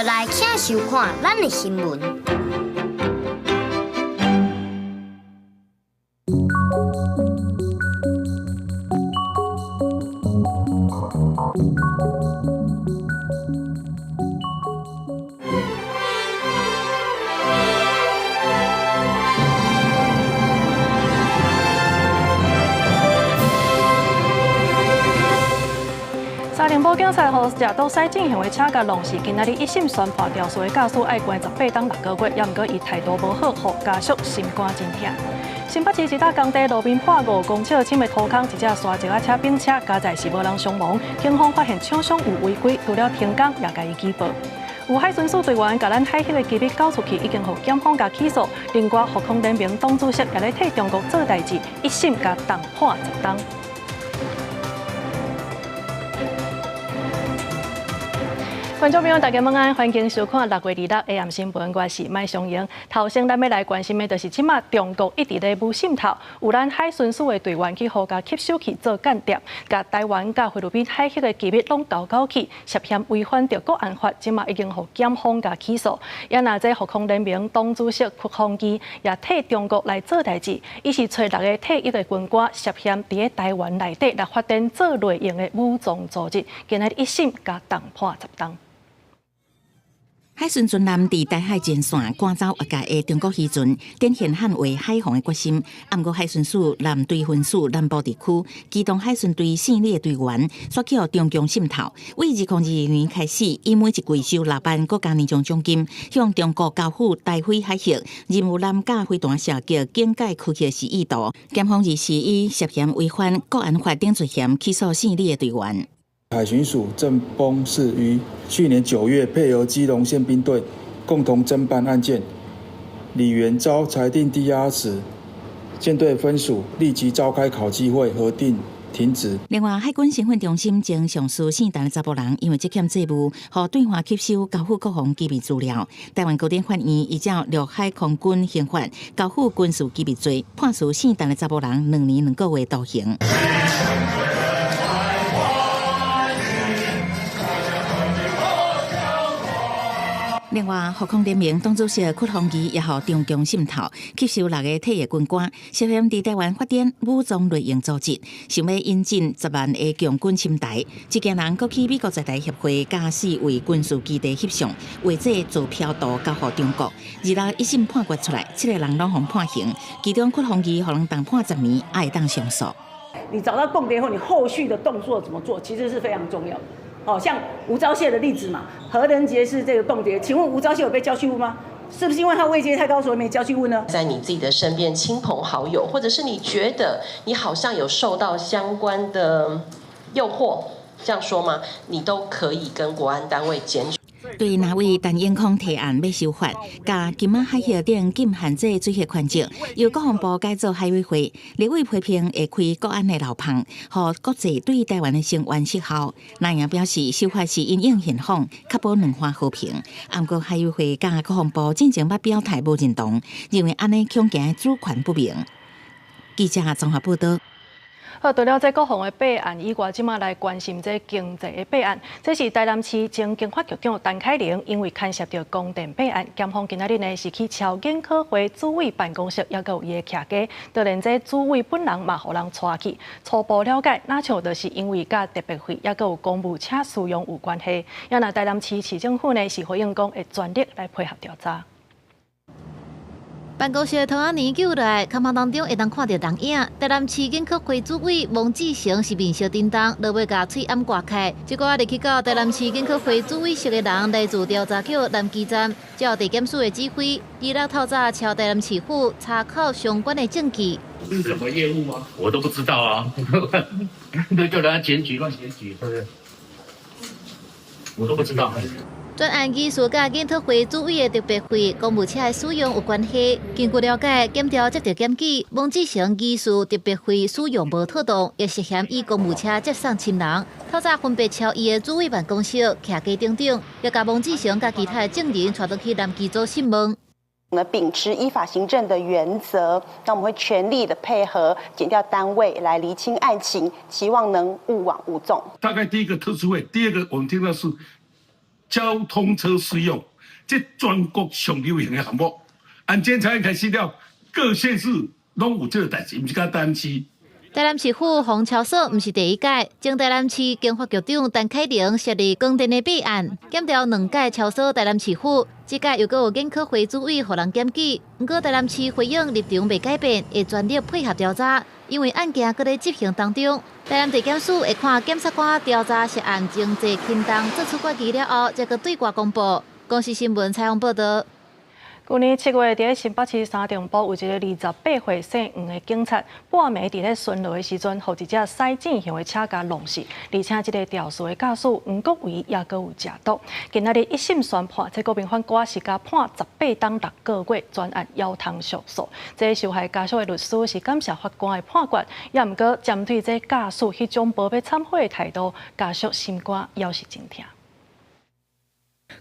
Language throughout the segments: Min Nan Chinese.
來請收看咱的新聞。沙林堡警察予食毒驶进行的车共弄死，今仔日一审宣判，肇事的驾驶爱关18冬6个月，也毋过伊态度无好，予家属心肝真疼。新北市一搭工地路面破5公尺深的土坑，一只沙石仔车并车，佳在是无人伤亡。警方发现厂商有违规，除了停工，也共伊举报。有海巡署队员共咱海域的机密交出去，已经予检方共起诉。另外，福控联盟党主席也咧替中国做代誌，一审共重判10冬。觀眾朋友，大家晚安，歡迎收看6月26 AM 新聞，我是麥松英。頭先咱欲來關心的，就是這馬中國一直咧武滲透，有咱海巡署的隊員去予共吸收去做間諜，共台灣佮菲律賓海域的機密攏交交去，涉嫌違反著國安法，這馬已經予檢方共起訴。也若這福控聯盟黨主席屈鴻基也替中國來做代誌，伊是揣6個退役的軍官，涉嫌佇咧台灣內底來發展做內應的武裝組織，今仔日一審共重判10冬。海巡船艦佇台海前線趕走越界的中國漁船，展現捍衛海防的決心。毋過海巡署南隊分署南部地區機動海巡隊姓李的隊員，煞去予中共滲透。為2022年開始，伊每一季收6萬國家年終獎金，向中國交付台菲海域任務艦佮飛彈射擊警戒區域示意圖。檢方二是以涉嫌違反國安法等罪嫌起訴姓李的隊員。海巡署鄭崩氏於去年9月配合基隆憲兵隊共同偵辦案件，李元遭裁定羈押時，艦隊分署立即召開考紀會核定停職。另外，海軍審訊中心前上司姓陳的查埔人，因為積欠債務，予對岸吸收交付國防機密資料。台灣高等法院依照陸海空軍刑法交付軍事機密罪，判處姓陳的查埔人2年2個月徒刑。另外，福控聯盟黨主席屈鴻基也予中共滲透，吸收6個退役軍官，涉嫌佇台灣發展武裝內應組織，想欲引進10萬的共軍侵台。這家人閣去美國在台協會佮四位軍事基地翕相，畫這做飄圖交予中國。26一審判決出來，七個人攏予判刑，其中屈鴻基予人重判10年，也會當上訴。你找到共諜後，你後續的動作怎麼做，其實是非常重要的。哦，像吳釗燮的例子嘛，何仁杰是這個共諜，請問吳釗燮有被叫去問嗎？是不是因為他位階太高，所以沒叫去問呢？在你自己的身邊親朋好友，或者是你覺得你好像有受到相關的誘惑，這樣說嗎？你都可以跟國安單位檢舉。對那位陳永康提案欲修法，共金馬海峽頂禁限制水域權責，由國防部改做海委會，立委批評會開國安的漏縫，予國際對台灣的聲援失效。藍營表示，修法是因應現況，確保兩岸和平。毋過海委會佮國防部進前捌表態無認同，認為按呢恐驚主權不明。記者綜合報導。好，除了這國防的弊案以外，這馬來關心這經濟的弊案。這是台南市前經發局長陳凱琳，因為牽涉著光電弊案，檢方今仔日呢是去抄研考會主委辦公室，抑閣有伊的徛家。當然，這主委本人嘛，予人帶去。初步了解，若像就是因為佮特別費，抑閣有公務車使用有關係。也若台南市市政府呢是回應講會全力來配合調查。辦公室的窗仔年救來，看板當中會當看著人影。台南市研考會主委王志成是面色沉重，落尾共喙罨掛開。這個入去到台南市研考會主委室的人來自調查局南基站，照地檢署的指揮，26透早敲台南市府查扣相關的證據。是什麼業務嗎？我都不知道啊，那叫人家檢舉亂檢舉，是不是？我都不知道。專案疑似佮研討會主委的特別費、公務車的使用有關係。根據了解，檢調接著檢舉，王志成疑似特別費使用無妥當，亦涉嫌以公務車接送親人。透早分別敲伊的主委辦公室、徛家等等，也共王志成佮其他的證人帶轉去南機組訊問。那秉持依法行政的原則，那我們會全力的配合檢調單位來釐清案情，期望能勿枉勿縱。大概第一個特殊費，第二個我們聽到是。交通車使用，這全國上流行的項目。按監察院開始了，各縣市攏有這個代誌，毋是干焦台南市。台南市府虹橋所毋是第一屆，前台南市經發局長陳凱玲設立光電的弊案，檢調兩屆超訴台南市府，這屆又閣有檢考會主委予人檢舉。毋過台南市回應立場未改變，會全力配合調查，因為案件閣咧執行當中。台南地檢署會看檢察官調查涉案情節輕重，做出決議了後，才閣對外公布。公視新聞採訪報道。舊年7月，佇咧新北市三重埔有一个28歲姓黃的警察，半暝佇咧巡邏的時陣，予一隻駛正向的車共撞死，而且這个肇事的駕駛黃國維也閣有食毒。今仔日一審宣判，這國民法官是共判18冬6個月，全案猶通上訴。這个受害家屬的律師是感謝法官的判決，也毋過針對這駕駛彼種無欲懺悔的態度，家屬心肝猶是真疼。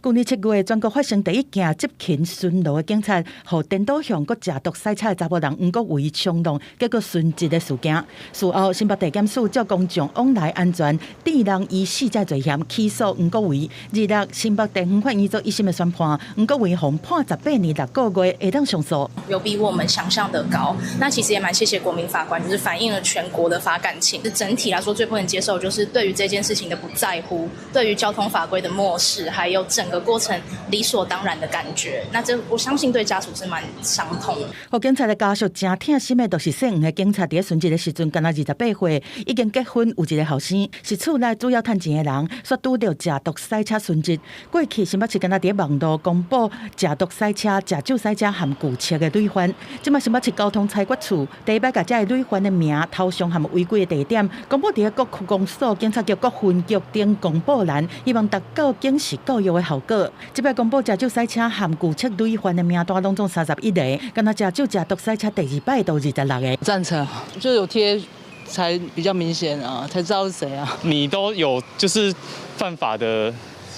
舊年7月，全國發生第一件執勤巡邏的警察，予顛倒向閣食毒駛車的查埔人黃國維衝撞，結果殉職的事件。事後，新北地檢署照公眾往來安全，致人於死這罪嫌起訴黃國維。26，新北地方法院做一審的宣判，黃國維予判18年6個月，會當上訴。有比我們想象的高。那其實也蠻謝謝國民法官，就是反映了全國的法感情。整體來說，最不能接受就是對於這件事情的不在乎，對於交通法規的漠視，還有整個過程理所當然的感覺。那這我相信對家屬是蠻傷痛的。予警察的家屬誠疼心的，就是姓黃的警察，佇咧殉職的時陣，敢若28歲，已經結婚，有一个後生，是厝內主要趁錢的人，煞拄著食毒駛車殉職。過去新北市敢若佇咧網路公布食毒駛車、食酒駛車含拒車的累犯，這馬新北市交通裁決處第一擺共這个累犯的名、頭像含違規的地點公布佇咧各區公所、警察局各分局頂公布欄，希望達到警示教育的效果。這擺公布食酒駛車含拒車累犯的名單，攏總31个，敢若食酒食毒駛車第二擺都26个。贊成，就有貼才比較明顯啊，才知道是誰啊。你都有就是犯法的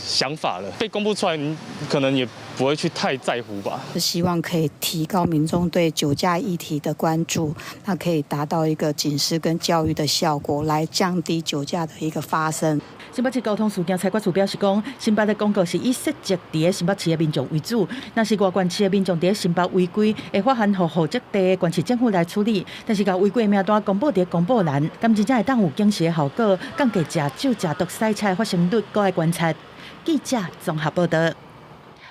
想法了，被公布出來，你可能也不會去太在乎吧。希望可以提高民眾對酒駕議題的關注，那可以達到一個警示跟教育的效果，來降低酒駕的一個發生。新北市交通事件裁決處表示講，新北的公告是以設籍佇咧新北市的民眾為主，若是外縣市的民眾佇咧新北違規，會發函予戶籍地的縣市政府來處理。但是共違規的名單公布佇公布欄，敢真正會當有警示的效果，降低食酒食毒駛車的發生率，閣愛觀察。記者綜合報道。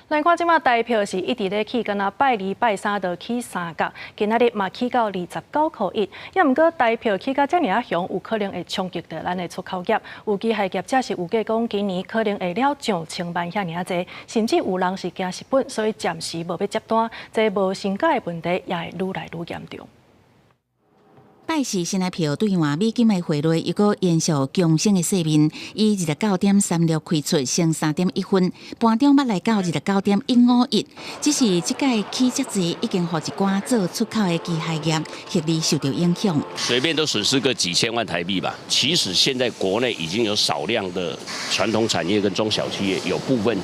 來看這馬台票是一直咧起，敢若拜二拜三就起三角，今仔日嘛起到29.1塊。也毋過台票起到遮爾仔雄，有可能會衝擊著咱的出口業。有機械業者是預計講，今年可能會了上千萬遐爾仔濟，甚至有人是驚蝕本，所以暫時無欲接單。這無薪假的問題也會愈來愈嚴重。拜四新台票對換美金的匯率又閣延續強升的勢面，以29.36開出，升3.1分，盤中捌來到29.151。只是這屆起遮濟，已經予一寡做出口的機械業獲利受著影響。隨便都損失個幾千萬台幣吧。其實現在國內已經有少量的傳統產業跟中小企業有部分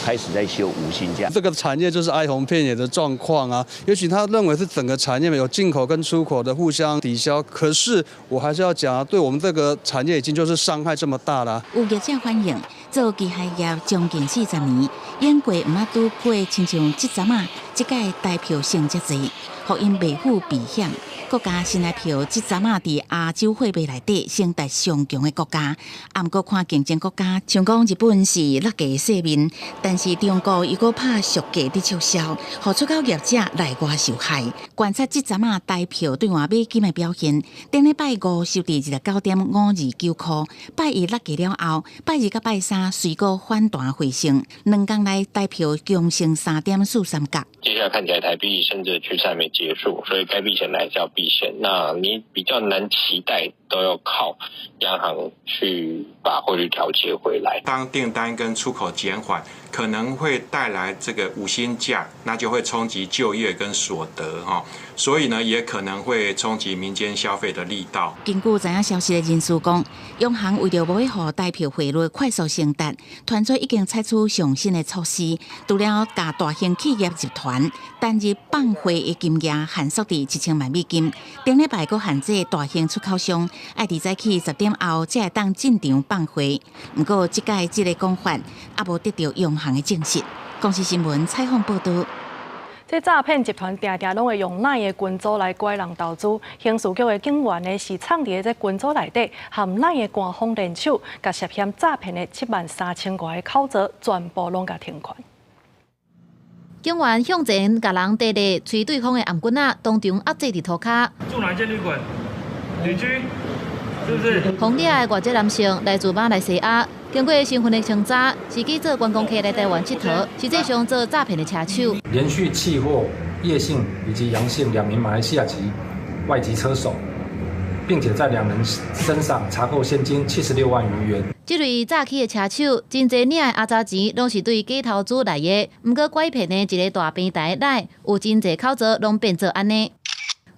開始在休無薪假。這個產業就是哀鴻遍野的狀況啊。也許他認為是整個產業有進口跟出口的互相抵消。可是我還是要講啊，對我們這個產業已經就是傷害這麼大了。有業者反映，做機械業將近40年，永過毋捌拄過親像這陣仔，這屆台票升遮濟，予𪜶袂赴避險。閣加新台票這陣仔佇亞洲貨幣內底升達上強的國家，啊，毋過看競爭國家，像講日本是落價勢面，但是中國又閣拍俗價佇促銷，予出口業者內外受害。觀察這陣仔台票對換美金的表現，頂禮拜五收佇29.529塊，拜一落價了後，拜二佮拜三隨閣反彈回升，兩工來台票強升3.43角。接下來看起來台幣升值的趨勢還沒結束，所以該避險的還是要避險。那你比較難期待都要靠央行去把匯率調節回來。當訂單跟出口減緩，可能會帶來這個無薪假，那就會衝擊就業跟所得哈，所以呢，也可能會衝擊民間消費的力道。根據知影消息的人士講，央行為著無欲予台票匯率快速升值，團隊已經採取上新的措施，除了共大型企業集團單日放匯的金額限縮佇1000萬美金。定，頂禮拜閣限制大型出口商愛佇早起10點後才會當進場放貨。毋過，這擺這个講法猶無得著央行的證實。公視新聞採訪報導。這詐騙集團定定攏會用 LINE 的群組來拐人投資，刑事局的警員呢是藏佇這群組內底，和 LINE 的官方聯手，共涉嫌詐騙的7萬3千外个口座全部攏共停權。警員向前共人提咧，揣對方的頷頸仔，當場壓制佇塗跤。住哪間旅館？旅居，是不是？予掠的外籍男性來自馬來西亞，經過身份的清查，是去做觀光客來台灣𨑨迌，實際上做詐騙的車手。連續緝獲葉姓以及楊姓兩名馬來西亞籍外籍車手，並且在兩人身上查扣現金76萬餘元。這類詐欺的車手，真濟領的阿雜錢攏是對假投資來的，毋過拐騙的一個大平台內，有真濟口座攏變做按呢。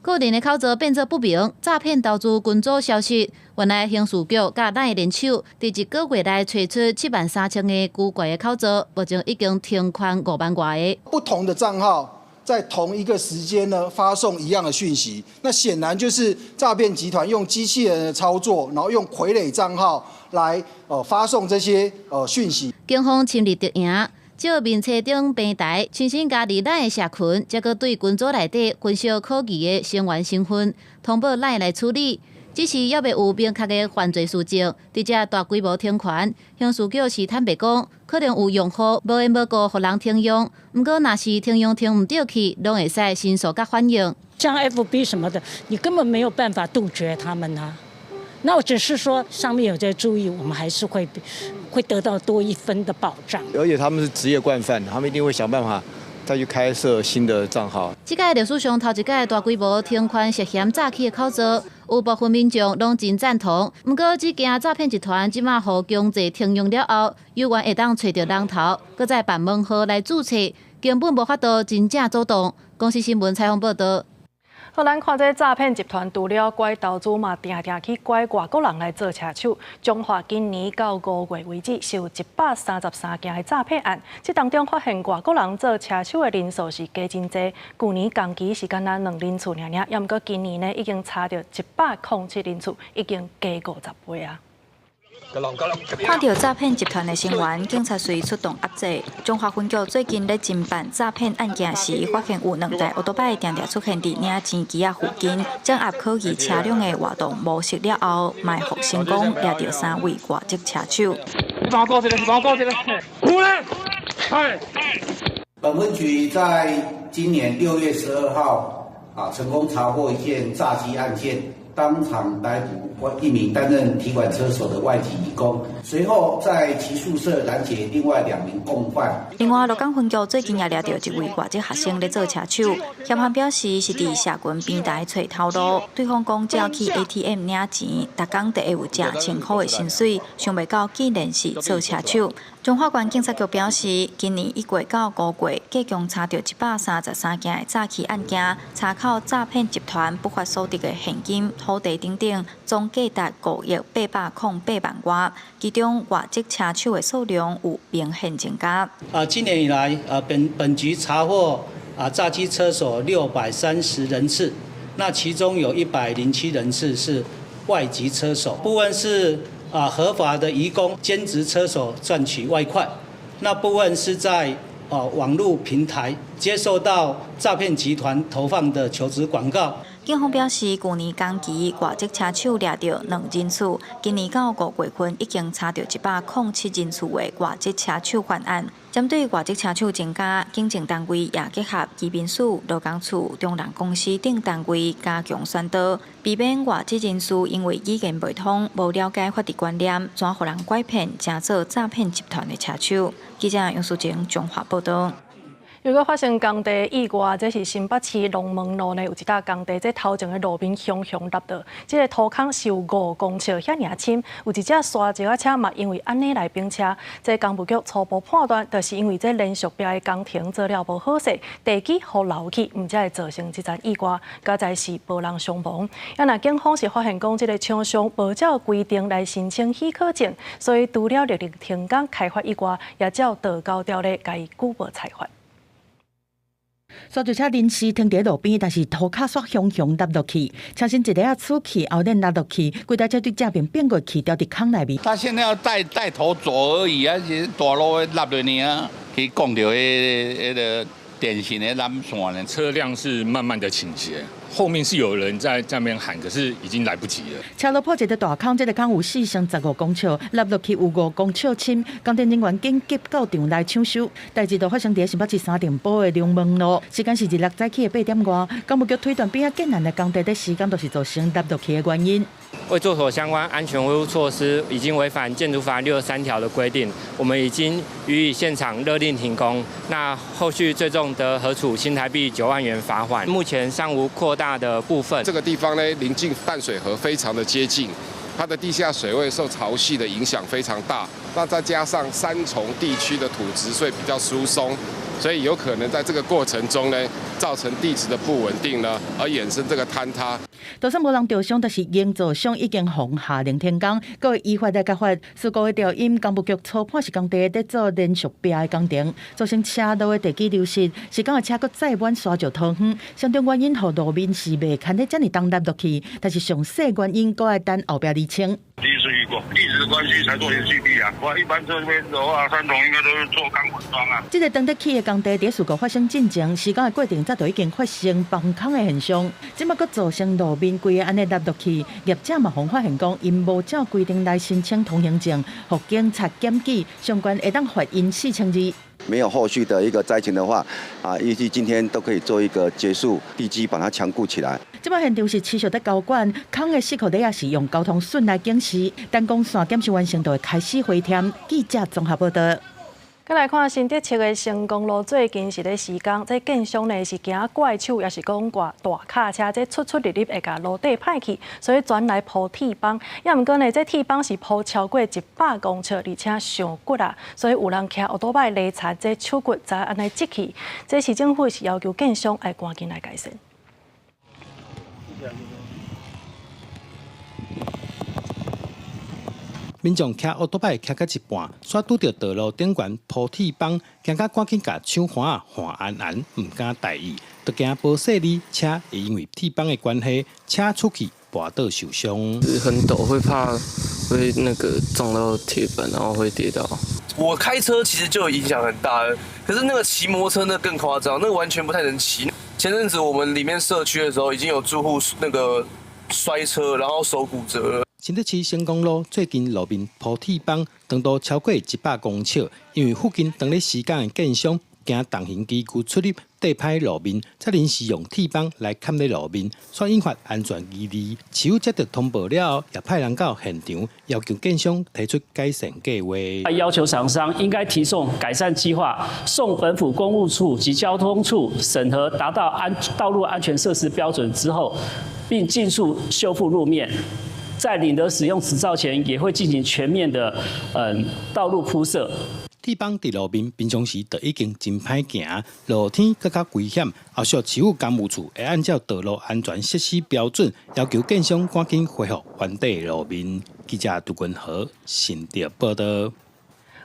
個人的口座變做不明，詐騙投資群組消失。原來刑事局佮 LINE 聯手，佇一個月內揣出7萬3千个古怪的口座，目前已經停權5萬外个。不同的帳號在同一個時間呢發送一樣的訊息，那顯然就是詐騙集團用機器人的操作，然後用傀儡帳號來發送這些訊息。警方深入敵營，借面冊頂平台，親身加入 LINE 的社群，才閣對群組內底分析可疑的成員身份，通報 LINE 來處理。只是猶未有明確的犯罪事證，佇遮大規模停權，刑事局是坦白講，可能有用戶無緣無故予人停用，毋過若是停用停毋著去，攏會使申訴佮反映。像 FB 什麼的，你根本沒有辦法杜絕他們啊。那我只是說上面有在注意，我們還是會得到多一分的保障。而且他們是職業慣犯，他們一定會想辦法再去開設新的賬號。這屆歷史上頭一擺大規模停權涉嫌詐欺的口座，有部分民眾攏真贊同。毋過，只驚詐騙集團這馬予強制停用了後，猶原會當揣著人頭，閣再辦門號來註冊，根本無法度真正阻擋。公視新聞採訪報導。好，咱看這詐騙集團除了拐投資嘛，定定去拐外國人來做車手。彰化今年到5月為止，是有133件的詐騙案。這當中發現外國人做車手的人數是加真濟。舊年同期是干焦兩人次爾爾，猶毋過今年呢已經差著107人次，已經加50倍啊！看著詐騙集團的成員，警察隨出動壓制。彰化分局最近咧偵辦詐騙案件時，發現有兩台歐多擺定定出現佇領錢機仔附近，掌握可疑車輛的活動模式了後，埋伏成功掠著三位外籍車手。你幫我報一下，你幫我報一下。過來，嗨。本分局在今年6月12號啊，成功查獲一件詐欺案件。當場逮捕一名擔任提款車手的外籍移工，隨後在其宿舍攔截另外兩名共犯。另外，鹿港分局最近也掠著一位外籍學生咧做車手，嫌犯表示是佇社群平台揣頭路，對方講只要去 ATM 領錢，逐工就會有成千箍的薪水，想袂到竟然是做車手。彰化縣警察局表示，今年1月到5月，計共查著133件的詐欺案件，查扣詐騙集團不法所得的現金、土地等等，總計達5億808萬外。其中外籍車手的數量有明顯增加。今年以來，本局查獲詐欺車手630人次，那其中有107人次是外籍車手，部分是合法的移工兼職車手賺取外快，那部分是在網路平台接受到詐騙集團投放的求職廣告。警方表示，舊年同期外籍車手掠著兩人次，今年到5月份已經查著107人次的外籍車手犯案。針對外籍車手增加，警政單位也結合移民署、勞工處、中人公司等單位加強宣導，避免外籍人士因為語言袂通、無了解法律觀念，轉予人拐騙，成做詐騙集團的車手。記者楊淑靜彰化報導。如果發生工地意外，這是新北市龍門路呢，有一搭工地，這頭前的路面雄雄凹落，這个土坑是有5公尺遐爾深，有一隻沙石仔車嘛，因為按呢來崩車。這工務局初步判斷，就是因為這連續壁的工程做了無好勢，地基予流去，毋才會造成這場意外，佳哉是無人傷亡。啊，若警方是發現講，這个廠商無照規定來申請許可證，所以除了勒令停工開罰以外，也照道交條例共伊舉報裁罰。所就車臨時停佇路邊，但是塗跤煞雄雄凹落去，車身一个仔出去，後輪凹落去，規台車對正面變過去，掉佇空內面。他現在要帶頭走而已啊，是大路的凹落去啊，去講著彼個電線的纜線呢。車輛是慢慢的傾斜，後面是有人在那邊喊，可是已經來不及了。車路破一個大空，這個空有4乘15公尺，凹落去有5公尺深。工程人員緊急到場來搶修。代誌就發生佇新北市三重埔的龍門路，時間是26早起的8點外。工務局推斷邊仔艱難的工地，咧時間都是造成凹落去的原因。未做妥相關安全維護措施，已經違反建築法63條的規定，我們已經予以現場勒令停工。那後續最重得核處新台幣9萬元罰款。目前尚無擴大的部分。這個地方呢，臨近淡水河，非常的接近，它的地下水位受潮汐的影響非常大。那再加上三重地區的土質，所以比較疏鬆，所以有可能在這個過程中呢，造成地質的不穩定呢，而衍生這個坍塌。就算無人著傷，但是營造商已經予下令停工，閣會依法來揭發。事故的調因，工務局初判是工地咧做連續壁的工程，造成車路的地基流失，施工的車閣載滿沙石塗遠，相當原因予路面是袂堪得遮爾重凹落去，但是詳細原因閣愛等後壁釐清。第一次遇過，地質關係才做連續壁啊！我一般這邊的話，三重應該都是做鋼管樁啊。這個當得起的工地，佇事故發生進前，施工的過程早就已經發生崩空的現象，這擺閣造成路面規个按呢凹落去，業者嘛予發現講，𪜶無照規定來申請通行證，予警察檢舉，相關會當罰𪜶4200。沒有後續的一個災情的話，啊，預計今天都可以做一個結束，地基把它強固起來。這擺現場是持續咧交管，空的四箍底也是用交通筍來警示，等講線檢修完成就會開始回填。記者綜合報道。閣來看新竹市的成功路，最近是咧施工，這建商呢是驚怪手，抑是講掛大卡車，這出出入入會共路底歹去，所以轉來鋪鐵枋。抑毋過呢，這鐵枋是鋪超過100公尺，而且傷骨啊，所以有人騎歐多擺犁田，這手骨才按呢折去。這市政府是要求建商愛趕緊來改善。民眾騎烏托擺騎到一半，煞拄著道路頂懸鋪鐵枋，驚甲趕緊共手環仔換安安，毋敢大意，就驚無細膩，車會因為鐵枋的關係，車出去跋倒受傷。很陡，會怕會那個撞到鐵板，然後會跌倒。我開車其實就影響很大，可是那個騎摩托車那更誇張，那個完全不太能騎。前陣子我們裡面社區的時候，已經有住戶那個摔車，然後手骨折了。新竹市成功路最近路面鋪鐵枋，長度超過100公尺，因為附近當咧施工的建商驚重型機具出入硩歹路面，才臨時用鐵枋來崁咧路面，煞引發安全疑慮。市府接到通報了後，也派人到現場，要求建商提出改善計劃。要求廠商應該提送改善計劃，送本府工務處及交通處審核，達到安道路安全設施標準之後，並盡速修復路面。在領得使用執照前，也會進行全面的道路鋪設。鐵枋佇路面平常時就已經真歹行，落雨天閣較危險。後續市府工務處會按照道路安全設施標準，要求建商趕緊恢復原底路面。記者杜君豪新竹報道。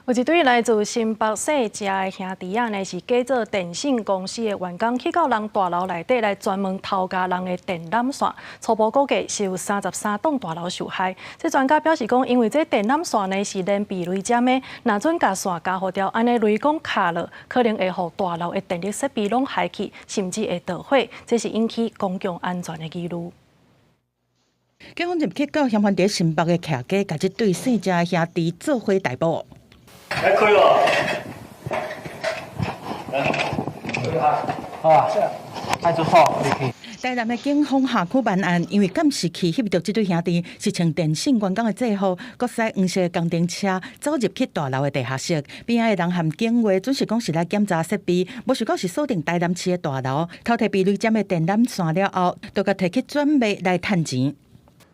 有一對來自新北細食的兄弟仔呢，是假做電信公司的員工，去到人大樓內底來專門偷莢人的電纜線。初步估計是有33棟大樓受害。這專家表示講，因為這電纜線呢是連避雷針的，若準共線鉸予掉，按呢雷公敲落，可能會予大樓的電力設備攏害去，甚至會導火。這是引起公共安全的疑慮。警方入去到嫌犯佇新北的徛家，共這對姓鄭的兄弟做伙逮捕。來開喎！來，啊，派出所入去。台南的警方下區辦案，因為監視器翕著這對兄弟是穿電信員工的制服，閣駛黃色工程車走入去大樓的地下室。邊仔的人和警衛準是講是來檢查設備，無想講是鎖定台南市的大樓，偷提避雷針的電纜線了後，就共提去轉賣來趁錢。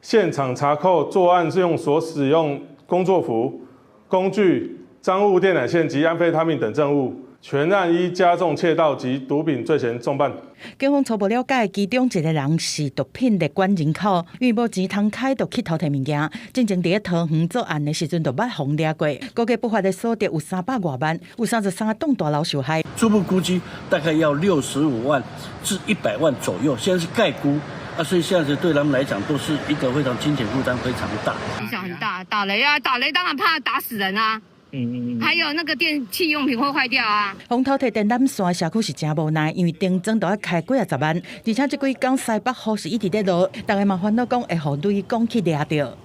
現場查扣作案用所使用工作服、工具、贓物電纜線及安非他命等證物，全案依加重竊盜及毒品罪嫌重辦。警方初步了解，其中一个人是毒品列管人口，因為無錢通開，就去偷提物件。進前佇咧桃園作案的時陣，就捌予掠過。估計不法的所得有300外萬，有33棟大樓受害。初步估計大概要65萬至100萬左右，現在是概估啊，所以現在對他們來講都是一個非常金錢負擔非常大。影響很大，打雷啊，打雷當然怕打死人啊。還有那個電器用品會壞掉啊！予偷提電纜線，社區是真無奈，因為燈裝都愛開幾仔十萬，而且這幾工西北雨是一直咧落，大家嘛煩惱講會予雷公去掠著。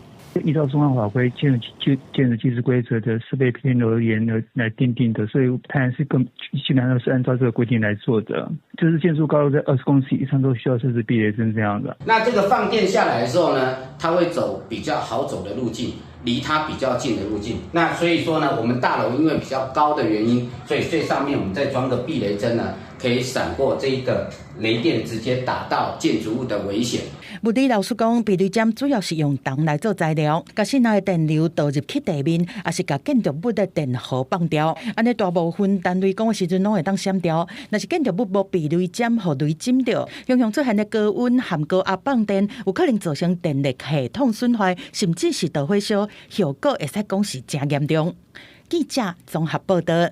依照中央法規建築技術規則的設備偏而言而來訂定的，所以當然是更基本上是按照這個規定來做的。就是建築高度在20公尺以上都需要設置避雷針這樣的。那這個放電下來的時候呢，它會走比較好走的路徑，離它比較近的路徑。那所以說呢，我們大樓因為比較高的原因，所以最上面我們再裝個避雷針呢，可以閃過這一個雷電直接打到建築物的危險。物理老師講，避雷針主要是用銅來做材料，假使若電流導入去地面，抑是共建築物的電荷放掉，按呢大部分電雷公的時陣攏會當閃掉。若是建築物無避雷針，予雷針著，常常出現的高溫和高壓放電，有可能造成電力系統損壞，甚至是導火燒，後果會使講是誠嚴重。記者綜合報道。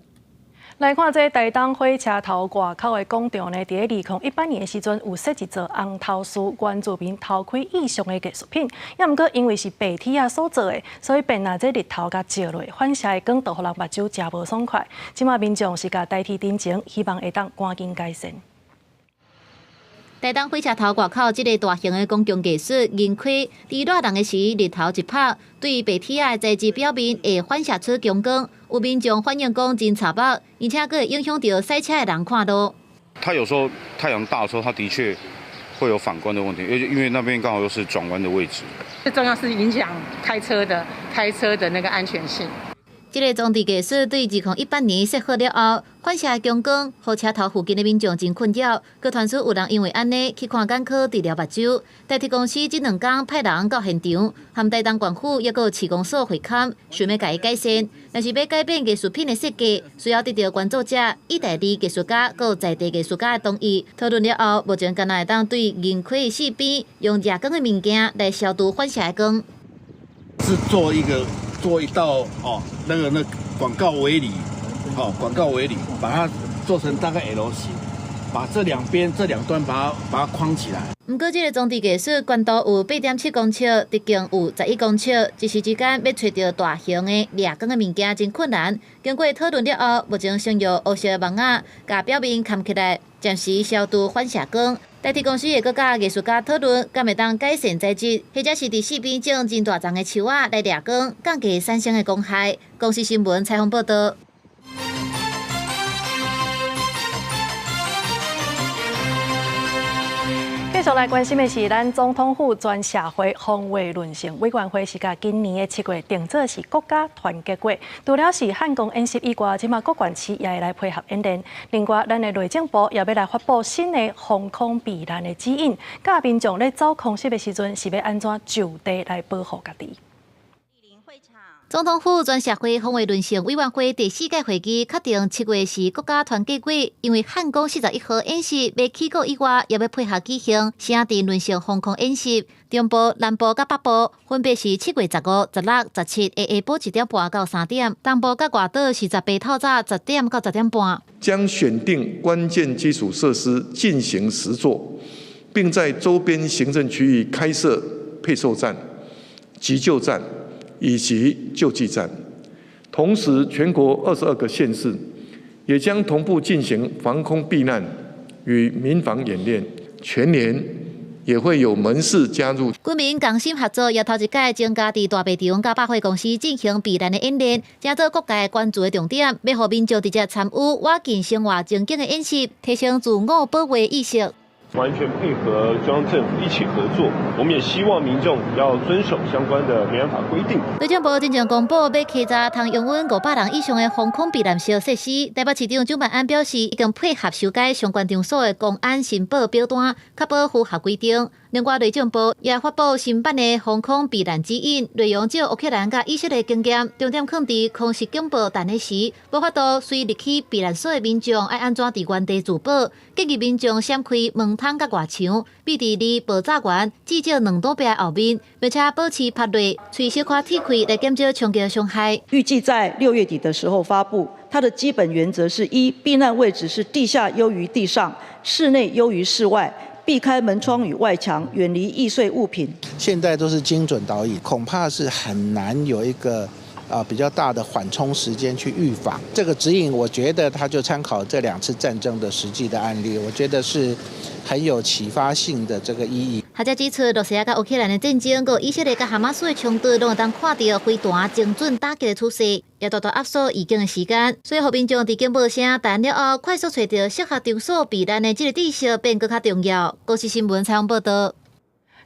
來看這台東火車頭外口的廣場呢，佇咧2018年的時陣有設一座紅頭獅原住民頭盔意象的藝術品，也毋過因為是白鐵仔所做的，所以便若這日頭共照落，反射的光就予人目睭誠無爽快。這馬民眾是共代替陳情，希望會當趕緊改善。台東火車頭外口這个大型的公共藝術銀盔，佇熱人的時，日頭一拍，對白鐵仔的材質表面會反射出強光，有民眾反映講真刺目，而且閣會影響著駛車的人看路。它有時候太陽大的時候，它的確會有反光的問題，因為那邊剛好又是轉彎的位置。最重要是影響開車的那個安全性。這个裝置藝術對2018年設好了後，反射強光，予車頭附近的民眾真困擾。閣傳出有人因為按呢去看眼科治療目睭。台鐵公司這兩工派人到現場，和台東縣府抑閣市公所會勘，想欲共伊改善。若是欲改變藝術品的設計，需要得著原作者、意大利藝術家閣在地藝術家的同意。討論了後，目前敢若會當對銀盔四邊用掠光的物件來消除反射的光。是做一個。做一道哦，那個廣告圍籬，哦廣告圍籬，把它做成大概 L 型，把這兩邊這兩端把它框起來。毋過，這个裝置藝術懸度有8.7公尺，直徑有11公尺，一時之間欲揣著大型的掠光的物件真困難。經過討論了後，目前先用烏色網仔共表面崁起來，暫時消除反射光。台鐵公司會閣佮藝術家討論，敢會當改善材質，或者是佇四邊種真大叢的樹仔來掠光，降低產生的光害。公視新聞採訪報導。繼續來關心的是，咱總統府全社會防衛論政委員會是共今年的7月定做是國家團結月。除了是漢光演習以外，這馬各縣市也會來配合演練。另外，咱的內政部也欲來發布新的防空避難的指引，教民眾咧走空襲的時陣是欲按怎就地來保護家己。總統府全社會防衛論政委員會第四屆會議確定7月是國家團結月，因為漢光41號演習欲起鼓以外，也欲配合舉行城鎮論政防空演習。中部、南部佮北部分別是7月15、16、17下下晡1點半到3點，東部佮外島是18透早10點到10點半。將選定關鍵基礎設施進行實作，並在周邊行政區域開設配送站、急救站以及救濟站，同時全國22個縣市也將同步進行防空避難與民防演練，全年也會有門市加入。軍民共心合作，也頭一擺增加佇大賣場佮百貨公司進行避難的演練，成做各界關注的重點，欲予民眾直接參與倚近生活情景的演習，提升自我保衛意識。完全配合中央政府一起合作，我們也希望民眾要遵守相關的民安法規定。內政部進前公布，欲開鑿通容穩500人以上的防空避難小設施。台北市長蔣萬安表示，已經配合修改相關場所的公安申報表單，確保符合規定。另外，內政部也發布新版的防空避難指引，內容借烏克蘭佮以色列經驗，重點放佇空襲警報彈的時，無法度隨入去避難所的民眾愛按怎佇原地自保，建議民眾閃開門窗佮外牆，避佇離爆炸源至少2堵壁後面，並且保持趴落，揣小可鐵塊來減少衝擊傷害。預計在6月底的時候發布，它的基本原則是：一、避難位置是地下優於地上，室內優於室外。避開門窗與外牆，遠離易碎物品。現在都是精準導引，恐怕是很難有一個比較大的緩衝時間去預防。這個指引，我覺得它就參考這兩次戰爭的實際的案例，我覺得是很有啟發性的這個意義。學者指出，羅西亞佮烏克蘭的戰爭，佮以色列佮哈馬斯的衝突，攏會當看著飛彈精準打擊的趨勢，也大大壓縮預警的時間。所以，予民眾佇警報聲彈了後，快速揣著適合場所避難的這個知識變閣較重要。公視新聞採訪報導。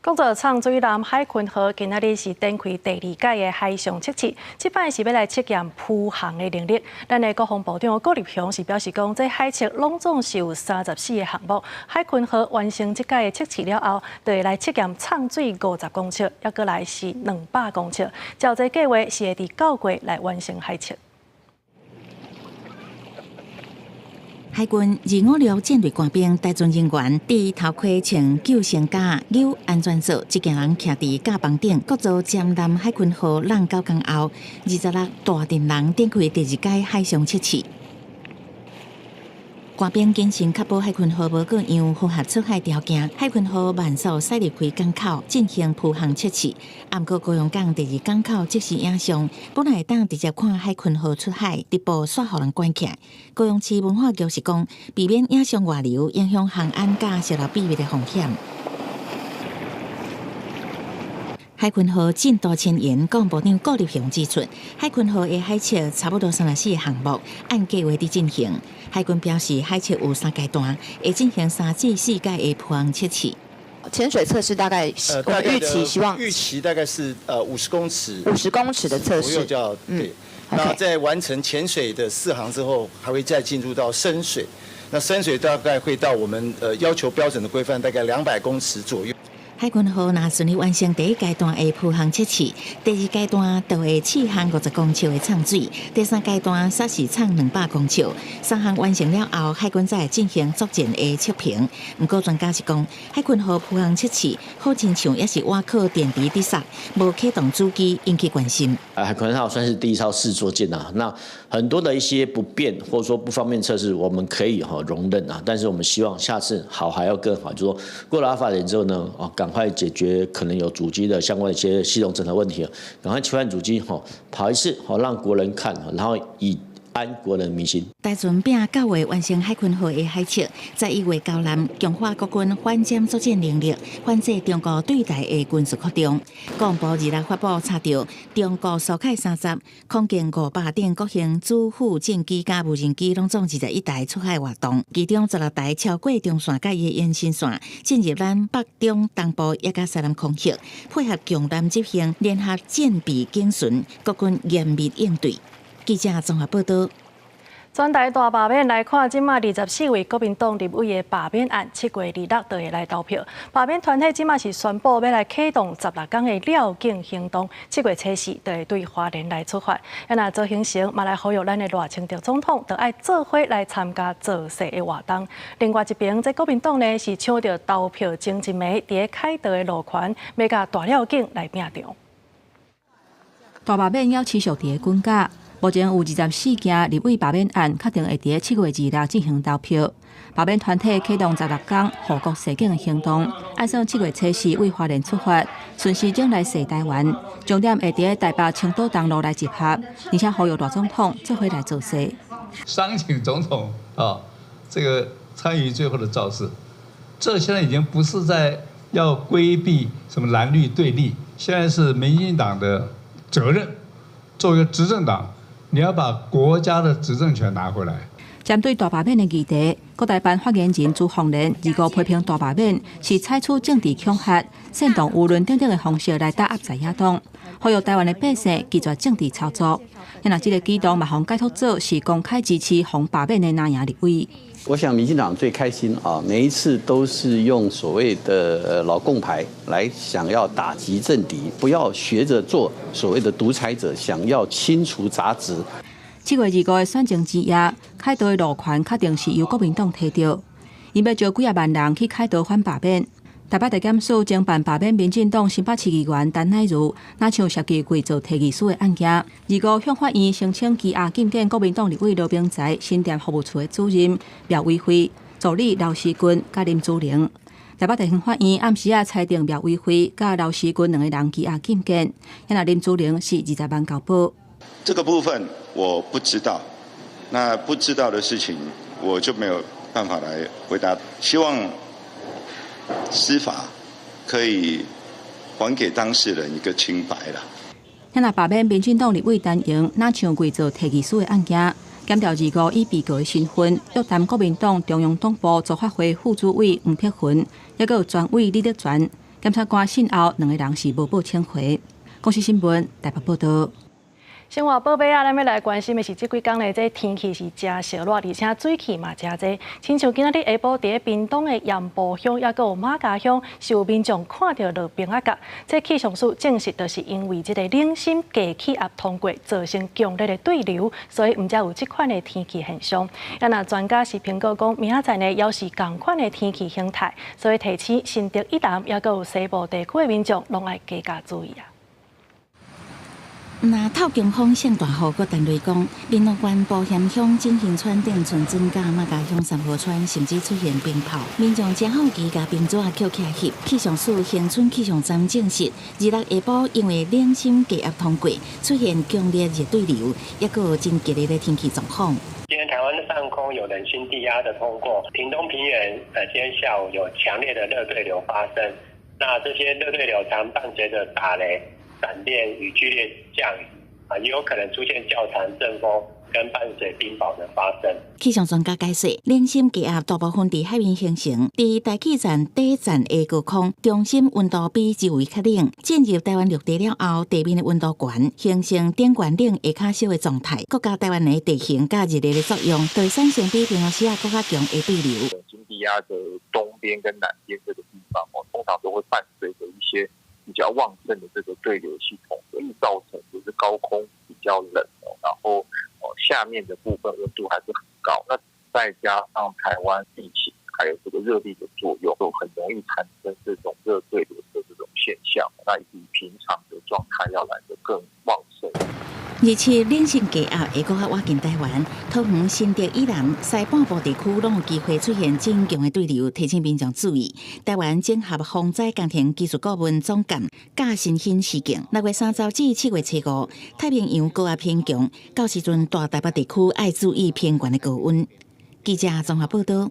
講到藏水艦海鯤號，今仔日是展開第二屆的海上測試，這擺是欲來測驗浮航的能力。咱的國防部長郭立雄是表示講，這海測攏總是有34個項目。海鯤號完成這屆的測試了後，就會來測驗藏水50公尺，猶閣來是200公尺。照這計劃是會佇9月來完成海測。海軍256戰隊官兵帶陣人員佇頭盔穿救生甲扭安全索，一行人徛佇甲板頂，各組潛艦海鯤號浪9工後，26大陣人展開第二屆海上測試。官兵謹慎確保海鯤號無過樣符合出海條件。海鯤號慢速駛入開港口進行浮航測試。毋過高雄港第二港口即時影像，本來會當直接看海鯤號出海，直播煞予人關起來。高雄市文化局是講，避免影像外流，影響航安佮洩漏秘密的風險。海鯤號進度前沿，國防部長郭立雄指出，海鯤號的海測差不多34個項目，按計劃佇進行。海軍表示，海測有三階段，會進行3至4屆的浮航測試。潛水測試大概，我們預期希望預期大概是50公尺， 50公尺的測試，叫對。那在完成淺水的試航之後，還會再進入到深水。那深水大概會到我們要求標準的規範，大概200公尺左右。海鯤號若順利完成第一階段的浮航測試，第二階段就會試航50公尺的藏水，第三階段則是藏200公尺。三項完成了後，海軍再進行作戰的測評。毋過專家是講，海鯤號浮航測試好親像猶是倚靠電池佇索，無啟動主機引起關心。海鯤號算是第一艘試作艦啊，那很多的一些不便或者說不方便測試，我們可以哈容忍啊，但是我們希望下次好還要更好，就是說過了阿法點之後呢，哦趕快解決可能有主機的相關的一些系統整合問題，趕快切換主機，吼跑一次，好讓國人看，然後以安國人民心。台船拼9月完成海鯤號的海測，11月交艦，強化國軍反潛作戰能力，反制中國對台的軍事擴張。國防部26發布查著中國蘇凱30、空勁500等各型主副戰機佮無人機，攏總21台出海活動，其中16台超過中線佮伊的延伸線，進入咱北中東部也佮西南空域，配合強艦執行聯合戰備警巡，國軍嚴密應對。記者綜合報導。全台大罷免來看，這馬24位國民黨立委的罷免案，7月26就會來投票。罷免團體這馬是宣布欲來啟動16工的廖警行動，7月初4就會對花蓮來出發。啊，若曹興誠嘛來呼籲咱的賴清德總統，著愛做伙來參加造勢的活動。另外一邊，這國民黨呢是搶著投票前一暝，佇凱道的路權，欲共大廖警來拼場。大罷免猶持續佇咧滾絞。目前有24件立委罷免案，確定會佇7月26進行投票。罷免團體啟動16工護國示警的行動，按算7月初4對花蓮出發，順時鐘來踅台灣，終點會佇台北青島東路來集合，而且呼籲賴總統做伙來造勢。商請總統啊，這個參與最後的造勢，這現在已經不是在要規避什麼藍綠對立，現在是民進黨的責任，作為一個執政黨。你要把國家的執政權拿回來。針對大罷免的議題，國台辦發言人朱鳳蓮25批評大罷免是採取政治恐嚇、煽動輿論等等的方式來打壓在野黨，呼籲台灣的百姓拒絕政治操作。若這個舉動嘛，予人解讀做是公開支持黃罷免的藍營立委。我想民進黨最開心啊，每一次都是用所謂的老共牌來想要打擊政敵，不要學着做所謂的獨裁者，想要清除雜質。7月25的選前之夜，凱道的路權確定是由國民黨提著，𪜶欲召幾仔萬人去凱道反罷免。台北地檢署偵辦罷免民進黨新北市議員陳乃如，若像涉及偽造提議書的案件，25向法院申請羈押禁見國民黨立委羅明才新店服務處的主任廖偉輝、助理劉時軍佮林祖玲。台北地方法院暗時仔裁定廖偉輝佮劉時軍兩个人羈押禁見，遐若林祖玲是20萬交保。這個部分我不知道，那不知道的事情我就沒有辦法來回答。希望司法可以還給當事人一個清白啦。遐若罷免民進黨立委陳瑩，若像偽造提議書的案件，檢調25以被告的身份約談國民黨中央黨部組發會副主委黃鐵雲，抑閣有專委李德全。檢察官訊後，兩个人是無報請回。公視新聞台北報道。生活報尾啊，咱欲來關心的是，這幾工呢，這天氣是誠燒熱，而且水汽嘛誠濟。親像今仔日下晡佇咧屏東的鹽埔鄉，抑閣有馬家鄉，是有民眾看著落冰仔角。這氣象署證實，就是因為這个冷心低氣壓通過，造成強烈的對流，所以毋才有這款的天氣現象。啊，若專家是評估講，明仔載呢，猶是仝款的天氣形態，所以提醒新竹以南，抑閣有西部地區的民眾，攏愛加加注意啊。若透強風性大雨，閣陳雷公，屏東縣埔鹽鄉、景興村、頂村、庄甲馬家鄉三河村，甚至出現冰雹。民眾真好奇，共冰紙仔抾起來翕。氣象署恆春氣象站證實，26下晡因為冷心低壓通過，出現強烈熱對流，抑閣有真激烈的天氣狀況。今天台灣上空有冷心低壓的通過，屏東平原今天下午有強烈的熱對流發生，那這些熱對流常伴隨著打雷、閃電與劇烈降雨啊，也有可能出現較強陣風跟伴隨冰雹的發生。氣象專家解釋，冷心低壓大部分佇海面形成，佇大氣層底層的高空，中心溫度比周圍較冷。進入台灣陸地了後，地面的溫度懸，形成頂懸冷下較燒的狀態。閣加台灣的地形佮熱力的作用，就會產生比平常時啊閣較強的對流。冷心低壓的東邊跟南邊這個地方哦，通常都會伴隨著一些比較旺盛的這個對流系統，所以造成就是高空比較冷哦，然後哦下面的部分溫度還是很高。那再加上台灣地形還有這個熱力的作用，就很容易產生這種熱對流的這種現象。那比平常的狀態要來得更旺盛。而且冷心低壓會閣較倚近台灣，桃園、新竹以南、西半部地區攏有機會出現真強的對流，提醒民眾注意。台灣綜合防災工程技術顧問總監賈新興示警，6月30至7月5，太平洋高壓偏強，到時陣大台北地區愛注意偏懸的高溫。記者綜合報道。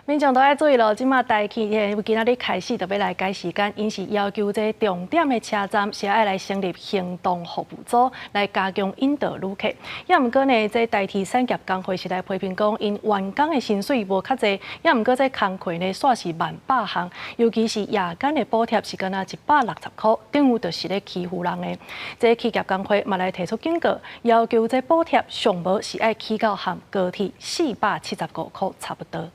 民眾都愛注意囉，這馬台鐵今仔日開始就欲來改時間，𪜶是要求這重點的車站是愛來成立行動服務組來加強引導旅客。也毋過呢，這台鐵產業工會是來批評講，𪜶員工的薪水無較濟，也毋過這工課呢，煞是萬百項，尤其是夜間的補貼是干焦160箍，等於就是咧欺負人的。這企業工會嘛來提出警告，要求這補貼上無是愛起到和高鐵475箍差不多。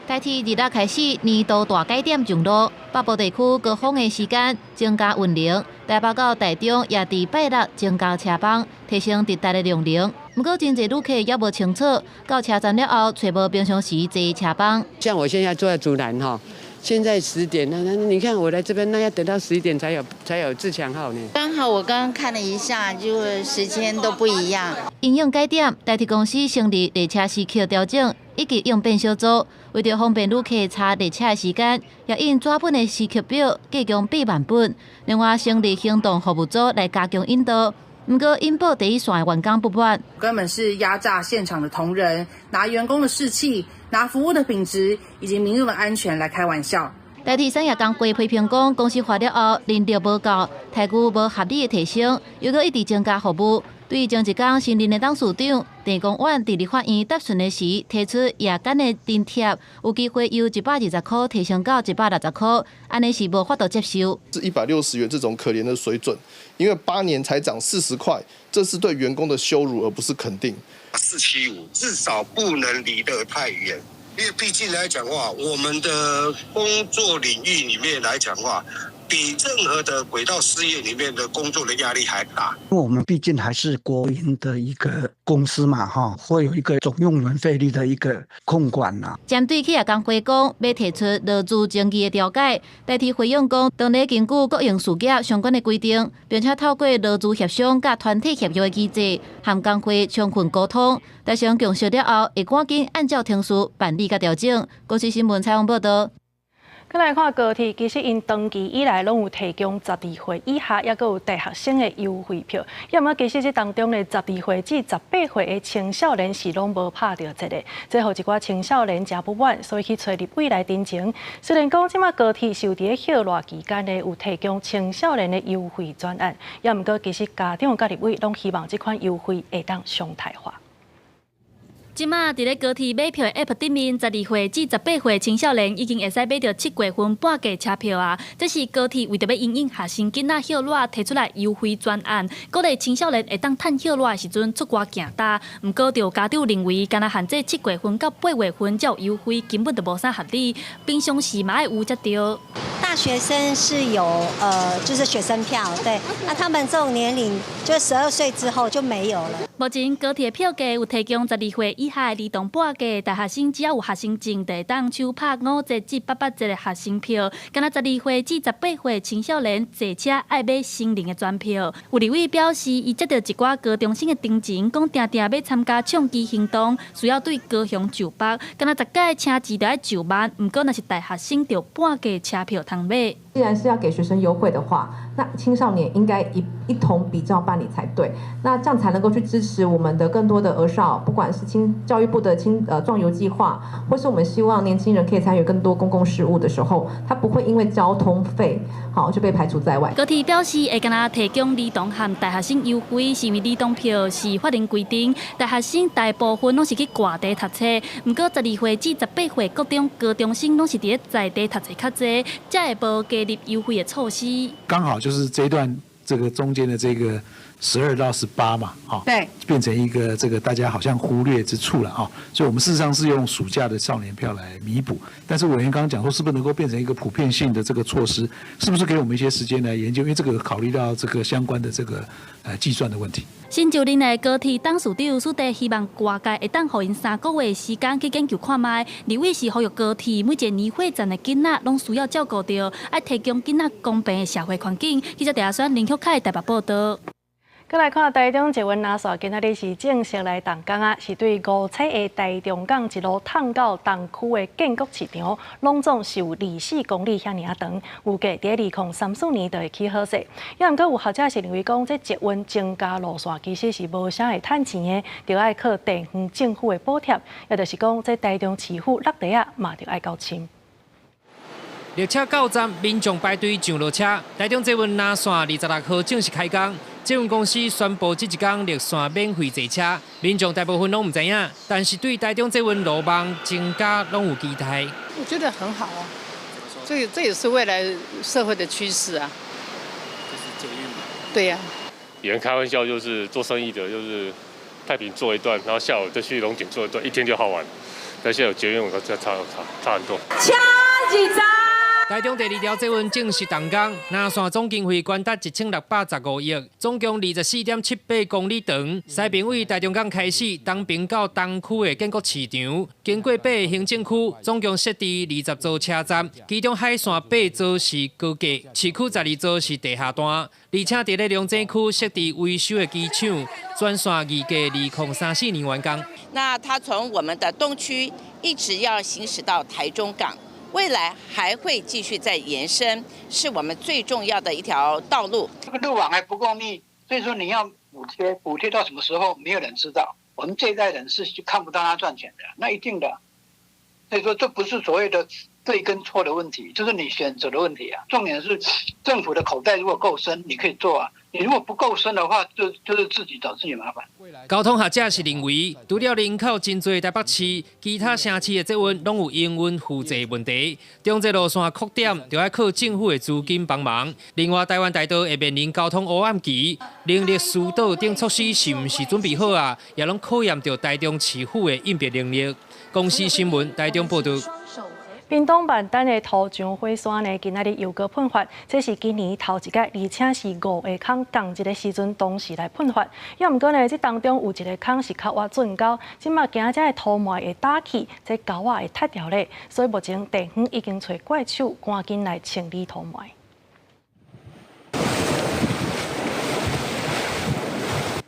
台鐵26開始年度大改點上路，北部地區高峰的時間增加運能，台北到台中也佇拜六增加車班，提升直達的量能。毋過真濟旅客猶無清楚，到車站了後，揣無平常時坐車班。像我現在住在竹南哈，現在10點，那你看我來這邊，那要等到11點才有自強號呢。剛好我剛剛看了一下，就時間都不一樣。因應改點，台鐵公司成立列車時刻調整以及應變小組，為著方便旅客查列車的時間，也印紙本的時刻表，計共8萬本。另外，成立行動服務組來加強引導。毋過，引保第一線的員工不滿，根本是壓榨現場的同仁，拿員工的士氣、拿服務的品質以及民眾的安全來開玩笑。台鐵產業工會批評講，公司化了後，人力無夠，待遇無合理的提升，又閣一直增加服務，對前一工新任的董事長鄭光遠佇立法院答詢的時，提出夜間的津貼有機會由120箍提升到160箍，按呢是無法度接受。是160元這種可憐的水準，因為8年才漲40塊，這是對員工的羞辱，而不是肯定。475至少不能離得太遠，因為畢竟來講話，我們的工作領域裡面來講話，比任何的軌道事業裡面的工作的壓力還大。因為我們畢竟還是國營的一個公司嘛，哈，會有一個總用人費率的一個控管啦。針對企業工會講，欲提出勞資爭議的調解，台鐵回應講，當咧根據國營事業相關的規定，並且透過勞資協商佮團體協約的機制，和工會充分溝通，達成共識了後，會趕緊按照程序辦理佮調整。公視新聞採訪報道。閣來看高鐵，其實𪜶長期以來攏有提供12歲以下，抑閣有大學生的優惠票。抑毋過其實這當中的12歲至18歲的青少年是攏無拍著折的，這予一寡青少年誠不滿，所以去揣立委來陳情。雖然講這馬高鐵是有佇咧歇熱期間呢，有提供青少年的優惠專案，抑毋過其實家長佮立委攏希望這款優惠會當常態化。這馬佇咧高鐵買票的 App 頂面，12歲至18歲青少年已經會使買著7月份半價車票啊！這是高鐵為著欲因應學生囡仔歇熱提出來優惠專案，鼓勵青少年會當趁歇熱的時陣出外行踏。毋過，就家長認為，干焦限制7月份到8月份才有優惠，根本就無啥合理。平常時嘛愛有才對。大學生是有就是學生票，對，那他們這種年齡，就12歲之後就沒有了。目前高鐵票價有提供12歲以下的兒童半價，大學生只要有學生證，就會當手拍5折至88折的學生票。干焦12歲至18歲青少年坐車愛買成人的專票。有立委表示，伊接著一寡高中生的陳情，講定定欲參加唱機行動，需要對高雄就北，干焦十屆車資著愛10萬，毋過若是大學生就半價車票通買。既然是要給學生優惠的話，那青少年應該一同比照辦理才對，那這樣才能夠去支持我們的更多的兒少，不管是青教育部的壯遊計劃，或是我們希望年輕人可以參與更多公共事務的時候，他不會因為交通費好就被排除在外。高鐵表示會干焦提供兒童和大學生優惠，是因為兒童票是法定規定，大學生大部分攏是去外地讀冊，毋過12歲至18歲國中、高中生攏是佇咧在地讀冊較濟，才會無加入優惠的措施。剛好就是這一段這個中間的這個12到18嘛，哈，變成一個這個大家好像忽略之處了啊，所以我們事實上是用暑假的少年票來彌補。但是委員剛剛講說，是不是能夠變成一個普遍性的這個措施？是不是給我們一些時間來研究？因為這個考慮到這個相關的這個計算的問題。新就任的高鐵董事長蘇迪希望外界會當予𪜶3個月時間去研究看覓。立委是呼籲高鐵每一個年歲層的囡仔攏需要照顧著，愛提供囡仔公平的社會環境。記者鄭阿選林旭凱台北報導。閣來看台中捷運藍線，今仔日是正式來動工啊！是對五尺的台中港一路通到東區的建國市場，攏總是有24公里遐爾仔長，預計佇2034年就會起好勢。抑毋過有學者是認為講，這捷運增加路線其實是無啥會趁錢的，著愛靠地方政府的補貼，也就是講，這台中市府落地仔嘛，著愛夠深。列車到站，民眾排隊上落車。台中捷運藍線26號正式開工。捷運公司宣布，這一工綠線免費坐車，民眾大部分攏毋知影，但是對台中捷運路網增加攏有期待。我覺得很好啊，這也是未來社會的趨勢啊。這是捷運嗎？對呀。有人開玩笑，就是做生意的，就是太平做一段，然後下午就去龍井做一段，一天就耗完。但現在有捷運，我覺得差差差很多。車二站。台中第二條捷運正式動工，藍線總經費高達1615億，總共24.78公里長。西邊位台中港開始，東邊到東區的建國市場，經過八個行政區，總共設置20座車站，其中海線八座是高架，市區12座是地下段，而且佇咧龍井區設置維修的機場，全線預計2034年完工。那它從我們的東區一直要行駛到台中港。未來還會繼續再延伸，是我們最重要的一條道路。這個路網還不夠密，所以說你要補貼，補貼到什麼時候，沒有人知道。我們這一代人是看不到他賺錢的，那一定的。所以說這不是所謂的對跟錯的問題，就是你選擇的問題啊。重點是政府的口袋如果夠深，你可以做啊。你如果不夠深的話，就是自己找自己麻煩。交通學者是認為，除了人口真濟台北市，其他城市的捷運攏有營運負債問題。中捷路線擴點，就愛靠政府的資金幫忙。另外，台灣大道會面臨交通烏暗期，人力疏導等措施是毋是準備好啊？也攏考驗著台中市府的應變能力。公視新聞台中報導。屏東萬丹的塗場火山呢，今仔日又閣噴發，這是今年頭一擺，而且是五个空仝一个時陣同時來噴發。猶毋過呢，這當中有一个空是較倚圳溝，這馬驚這个塗煤會打去，這溝仔會塌掉咧，所以目前地方已經揣怪手趕緊來清理塗煤。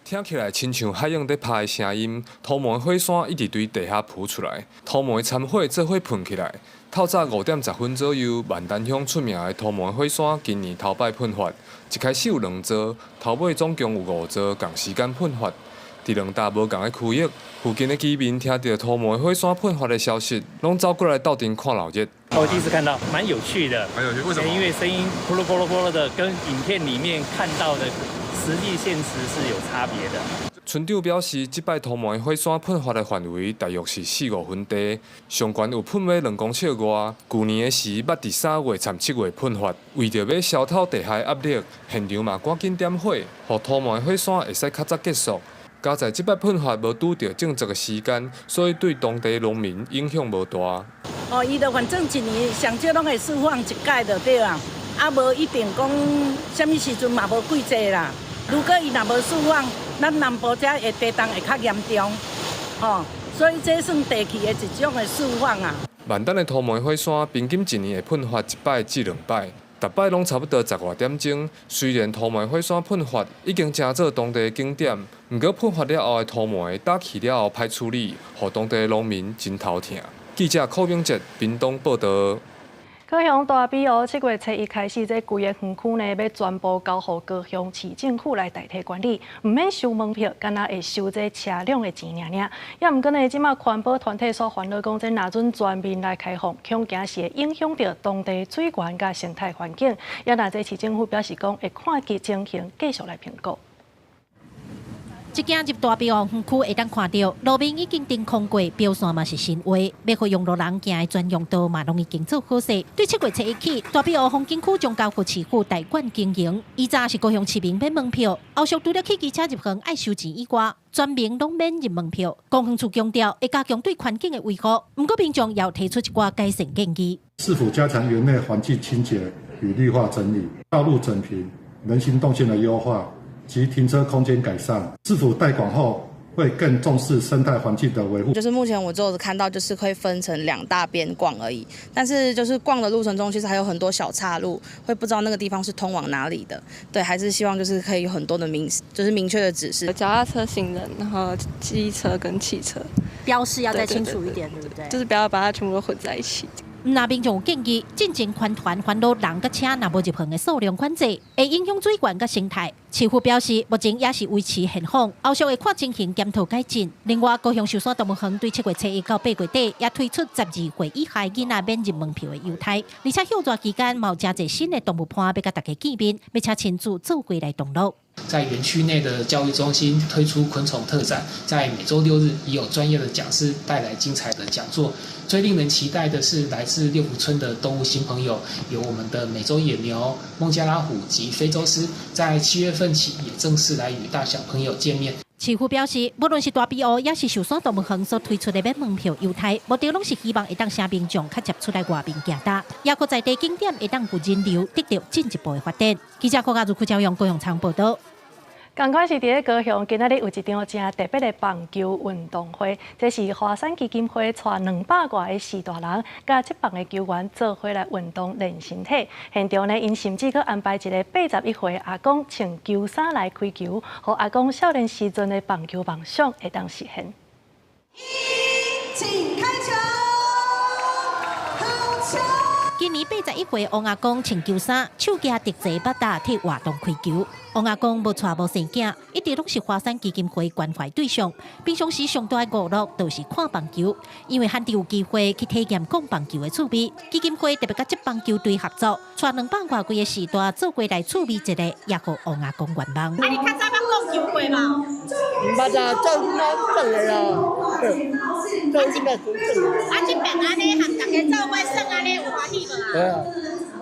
聽起來親像海湧咧拍的聲音，塗煤火山一直對地下浮出來，塗煤摻火做伙噴起來。透早5點10分左右，萬丹鄉出名的塗煤火山今年頭擺噴發，一開始有兩座，頭尾總共有五座仝時間噴發。佇兩搭無仝的區域，附近的居民聽著塗煤火山噴發的消息，攏走過來鬥陣看鬧熱。我第一次看到，蠻有趣的。蠻有趣，為什麼？因為聲音噗嚕噗嚕噗嚕的，跟影片裡面看到的實際現實是有差別的。村長表示，這擺塗煤火山噴發的範圍大約是四五分地，上懸有噴尾2公尺外。舊年的時，捌佇3月摻7月噴發，為著欲消透地下壓力，現場嘛趕緊點火，予塗煤火山會使較早結束。佳哉這擺噴發無拄著種植的時間，所以對當地農民影響無大。哦，伊就反正一年上少攏會釋放一擺就對啊，啊無一定講啥物時陣嘛無幾濟啦。如果伊若無釋放，咱南部遮會地動會較嚴重，吼，所以這算地氣的一種的釋放啊。萬丹的塗煤火山平均一年會噴發1擺至2擺，逐擺攏差不多10外點鐘。雖然塗煤火山噴發已經成做當地的景點，毋過噴發了後的塗煤打去了後歹處理，予當地農民真頭疼。記者柯明哲屏東報導。高雄大埤湖7月初一開始，這規个園區呢，欲全部交予高雄市政府來代替管理，毋免收門票，干焦會收這車輛的錢爾爾。猶毋過呢，這馬環保團體所煩惱講，這若準全面來開放，恐驚是會影響著當地水源佮生態環境。也若這市政府表示講，會看其情形繼續來評估。這間入大埤湖園區會當看著路面已經釘空過，標線嘛是新畫，欲予用路人行的專用道嘛攏已經做好勢。對7月初一起，大埤湖風景區將交予市府代管經營。以前是高雄市民免門票，後續除了汽機車入園愛收錢以外，全民攏免入門票。公園處強調會加強對環境的維護，毋過民眾也提出一寡改善建議。市府加強園內環境清潔與綠化整理、道路整平、人行動線的優化及停車空間改善，市府代管後會更重視生態環境的維護。就是目前我只有看到，就是會分成兩大邊逛而已，但是就是逛的路程中，其實還有很多小岔路，會不知道那個地方是通往哪裡的。對，還是希望就是可以有很多的就是明確的指示。腳踏車、行人，然後機車跟汽車標示要再清楚一點，對不對？就是不要把它全部都混在一起。那民眾有建議，進前宣傳煩惱人佮車若無入園的數量管制，會影響水源佮生態。市府表示，目前也是維持現況，後續會看情形檢討改進。另外，高雄壽山動物園對7月初一到8月底，也推出12歲以下囡仔免入門票的優待，而且休假期間嘛有誠濟新的動物伴欲佮大家見面，欲請親子做伙來同樂。在園區內的教育中心推出昆蟲特展，在每週六日也有專業的講師帶來精彩的講座。最令人期待的是來自六福村的動物新朋友，有我們的美洲野牛、孟加拉虎及非洲獅，在7月份起也正式來與大小朋友見面。市府表示，無論是大埤湖，抑是壽山動物園所推出的免門票優待，目的攏是希望會當請民眾較捷出來外面行踏，抑閣在地景點會當有人流，得著進一步的發展。記者郭家如、柯昭陽高雄採訪報導。仝款是佇咧高雄，今仔日有一場誠特別的棒球運動會，這是華山基金會帶200外个序大人，佮職棒的球員做伙來運動練身體。現場呢，𪜶甚至閣安排一个81歲阿公穿球衫來開球，予阿公少年時陣的棒球夢想會當實現。請開球，好球！今年81歲王阿公穿球衫，手舉特製辮仔替活動開球。王阿公無娶無生囝，一直攏是華山基金會關懷對象。平常時上大的娛樂就是看棒球，因為罕得有機會去體驗講棒球的趣味。基金會特別佮職棒球隊合作，帶200外幾个序大做伙來趣味一下，也予王阿公圓夢。啊，你較早捌講球過無？毋捌啊，做做嚟啦。啊，這爿按呢和大家做伙耍按呢有歡喜無啊？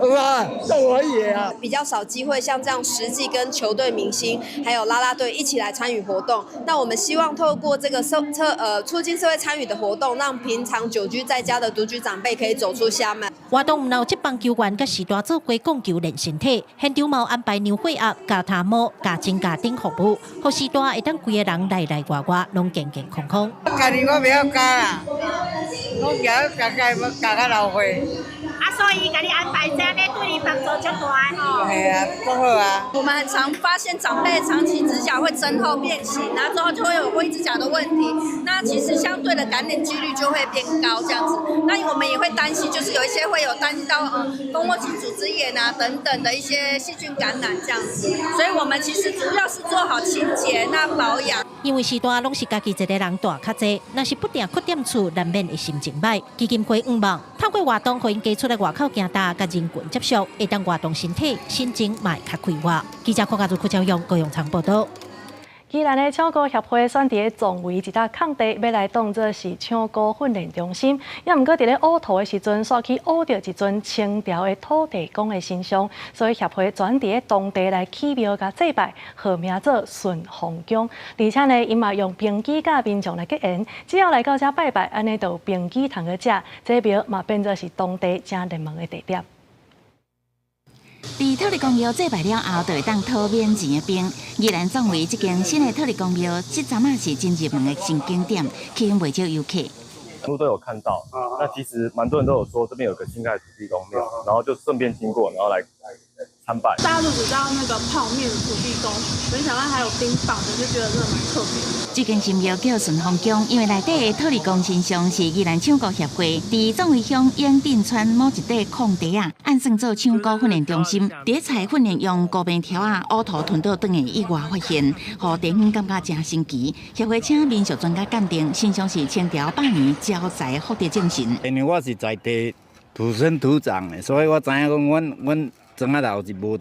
有啊，足歡喜的啊。比較少機會像這樣實際跟球隊明星還有啦啦隊一起來參與活動。那我們希望透過這個促進社會參與的活動，讓平常久居在家的獨居長輩可以走出家門。活動毋但有職棒球員佮序大做伙講球練身體，現場嘛有安排量血壓、加頭毛、加指甲等服務，予序大會當規个人內內外外攏健健康康。家己我袂曉加啦，我加加加加較老歲。啊，所以共你安排這呢，對你幫助足大吼。係啊，足好啊。我們很常發現長輩長期指甲會增厚變形，然後之後就會有灰指甲的問題。那其實相對的感染幾率就會變高，這樣子。那我們也會擔心，就是有一些會有擔心到蜂窩性組織炎啊等等的一些細菌感染這樣子。所以我們其實主要是做好清潔、那保養。因為序大攏是家己一个人蹛較濟，若是不定去踮厝，難免會心情䆀。基金會向望透過活動，予𪜶加出來外口行踏，佮人群接觸，會當活動身體，心情嘛會較快活。記者郭家如、郭昭勇、高永昌報道。宜蘭的唱歌協會選佇咧壯圍一搭空地，欲來當做是唱歌訓練中心。也毋過佇咧挖土的時陣，煞去挖著一尊清朝的土地公的神像，所以協會轉佇咧當地來起廟共祭拜，號名做順風宮。而且呢，𪜶嘛用冰機佮民眾來結緣，只要來到遮拜拜，按呢就有冰機通去食。這廟嘛變做是當地誠熱門的地點。佇土地公廟祭拜了後，就會當討免錢的冰。宜蘭壯圍這間新的土地公廟，這陣仔是真熱門的新景點，吸引袂少遊客。全部都有看到，那其實蠻多人都有說這邊有個新蓋的土地公廟，然後就順便經過，然後來參拜。大家都只知道那個泡麵土地公，沒想到還有冰棒的，就覺得真的蠻特別。這間神廟叫順風宮，因為內底的土地公神像是宜蘭唱歌協會佇壯圍鄉永鎮村某一塊空地仔，按算做唱歌訓練中心，佇採訓練用高棉條仔烏土吞倒轉的意外發現，予地方感覺誠神奇。協會請民俗專家鑑定，神像是清朝百年招財福德正神。因為我是在地土生土長的，所以我知影講，阮莊仔頭是無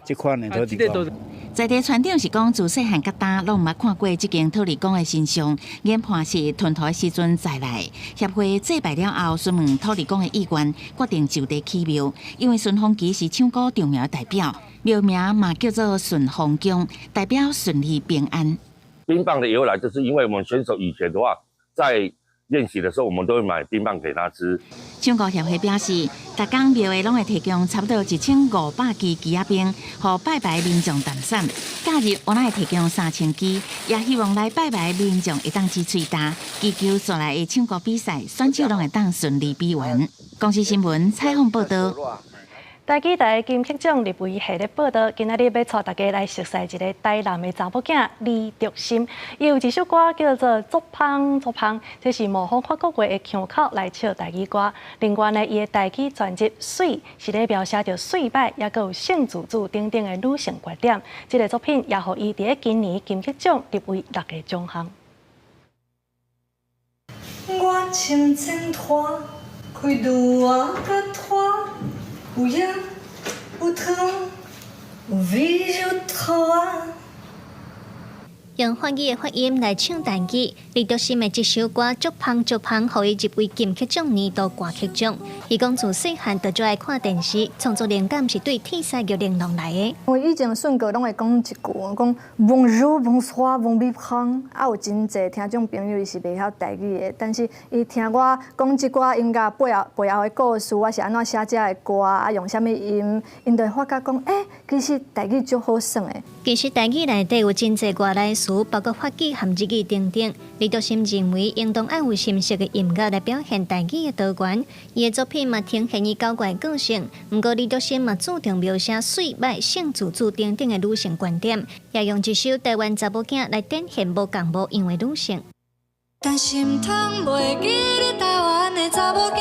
這款的土地公。在地村長是講，自細漢到大，攏毋捌看過這間土地公的神像，研判是吞土的時陣載來。協會祭拜了後，詢問土地公的意願，決定就地起廟。因為順風旗是唱歌重要的代表，廟名嘛叫做順風宮，代表順利平安。冰棒的由來，就是因為我們選手以前的話，在練習的時候，我們都會買冰棒給他吃。唱歌協會表示，逐工廟會攏會提供差不多1500支枝仔冰，予拜拜民眾淡散。假日我會提供3000支，也希望來拜拜民眾會當止喙焦，祈求紲來的唱歌比賽，選手攏會當順利比完。公視新聞採訪報道。台語台金曲獎入圍系列報道，今仔日欲帶大家來熟似一个台南的查某囝李竹心。伊有一首歌叫做《足芳足芳》，這是模仿法國話的腔口來唱台語歌。另外呢，伊的台語專輯《媠》是咧描寫著媠歹，抑閣有性自主等等的女性觀點。這个作品也予伊佇咧今年金曲獎入圍六个獎項。我深情拖開路仔甲拖。有影有糖，有味有頭啊。用法語的發音來唱台語，李竹心的這首歌《足芳足芳》，予伊入圍金曲獎年度歌曲獎。伊講自細漢就最愛看電視，創作靈感是對天使玉玲瓏來的。我以前順過攏會講一句，講 Bonjour bonsoir bon vivant，啊有真濟聽眾朋友伊是袂曉台語的，但是伊聽我講這寡音樂背後的故事，我是按怎寫這个歌，啊用啥物音，𪜶就會發覺講，欸，其實台語足好耍的。其實台語內底有真濟外來詞，包括法語和日語等等。李竹心認為，應當愛有深色的音樂來表現台語的多元。伊的作品嘛呈現伊古怪個性，毋過李竹心嘛注重描寫媠歹、性自主等等的女性觀點，也用一首台灣查某囝來展現無仝無樣的女性。但心通袂記得台灣的查某囝。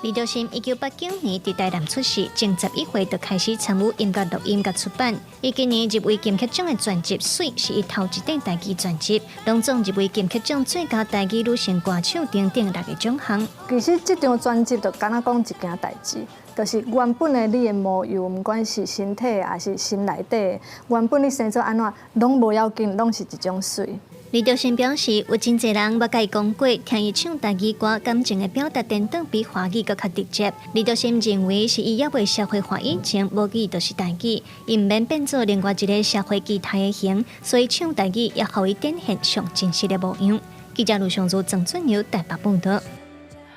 李兆信1989年佇台南出世，前11歲就開始參與音樂錄音佮出版。伊今年入圍金曲獎的專輯《媠》是伊頭一張台語專輯，攏總入圍金曲獎最佳台語女性歌手等等六個獎項。其實這張專輯就敢若講一件代誌，就是原本的你的模樣，毋管是身體抑是心內底，原本你生做按怎，攏無要緊，攏是一種媠。李兆信表示，有真濟人捌共伊講過，聽伊唱台語歌，感情的表達顛倒比華語閣較直接。李兆信認為是伊猶未社會化以前，母語就是台語，伊毋免變做另外一个社會期待的形，所以唱台語也予伊展現上真實的模樣。記者盧尚如、鄭俊友台北報導。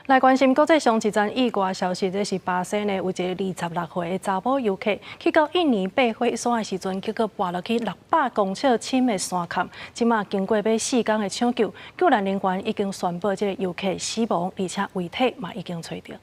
來關心國際上一則意外消息，這是巴西呢有一個26歲的查某遊客去到印尼爬火山的時陣，結果跋落去600公尺深的山崁。這馬經過欲4工的搶救，救難人員已經宣布這个遊客死亡，而且遺體嘛已經揣著。